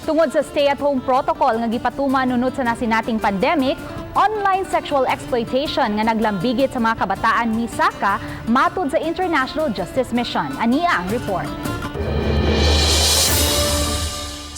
Tungod sa stay-at-home protocol nga gipatuman nunot sa nasinating pandemic, online sexual exploitation nga naglambigit sa mga kabataan misaka, matud sa International Justice Mission. Ania ang report.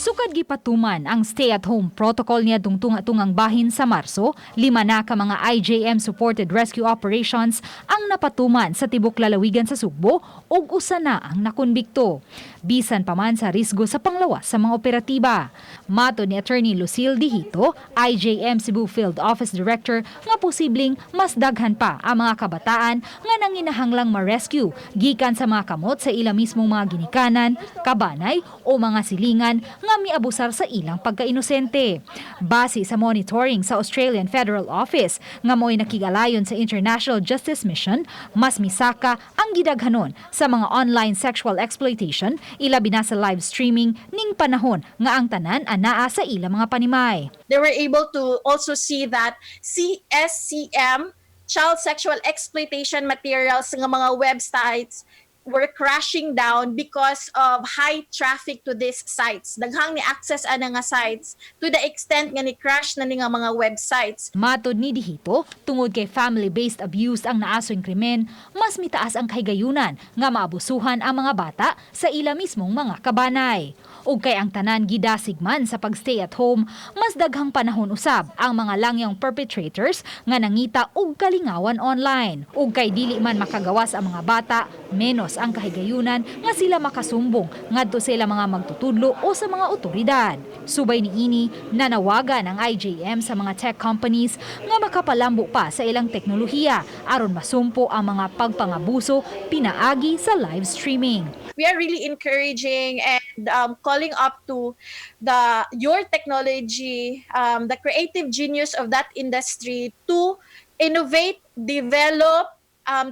Sukad gipatuman ang stay-at-home protocol niya tunga-tungang bahin sa Marso, 5 na ka mga IJM-supported rescue operations ang napatuman sa tibok lalawigan sa Sugbo ug usa na ang nakonbikto. Bisan pa man sa risgo sa panglawas sa mga operatiba. Matod ni Attorney Lucille Dihito, IJM Cebu Field Office Director, nga posibleng mas daghan pa ang mga kabataan nga nanginahanglang ma-rescue gikan sa mga kamot sa ila mismong mga ginikanan, kabanay o mga silingan nga miabusar sa ilang pagkainosente. Base sa monitoring sa Australian Federal Office nga mo'y nakigalayon sa International Justice Mission, mas misaka ang gidaghanon sa mga online sexual exploitation, ilabi na sa live streaming ning panahon nga ang tanan anaa sa ilang mga panimay. They were able to also see that CSCM, child sexual exploitation materials nga mga websites, were crashing down because of high traffic to these sites. Daghang ni access ana nga sites to the extent nga ni crash na ni nga mga websites. Matod ni Dihito, tungod kay family-based abuse ang naasoing krimen, mas mitaas ang kahigayunan nga maabusuhan ang mga bata sa ila mismong mga kabanay. Ug kay ang tanan gidasig man sa pag-stay at home, mas daghang panahon usab ang mga langyang perpetrators nga nangita og kalingawan online. Ug kay dili man makagawas ang mga bata, menos ang kahigayunan nga sila makasumbong ngadto sa ilang mga magtutudlo o sa mga otoridad. Subay niini, nanawagan ang IJM sa mga tech companies nga makapalambo pa sa ilang teknolohiya aron masumpo ang mga pagpangabuso pinaagi sa live streaming. We are really encouraging and calling up to the your technology, the creative genius of that industry to innovate, develop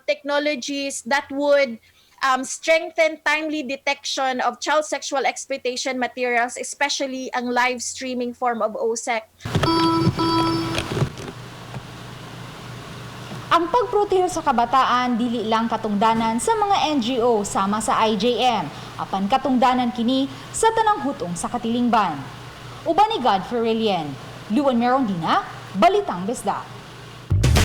technologies that would strengthen timely detection of child sexual exploitation materials, especially ang live streaming form of OSEC. Ang pagproteher sa kabataan dili lang katungdanan sa mga NGO sama sa IJM, apan katungdanan kini sa tanang hutong sa katilingban. Uban ni Godfrey Relien, Luan Merondina, Balitang Bisdak.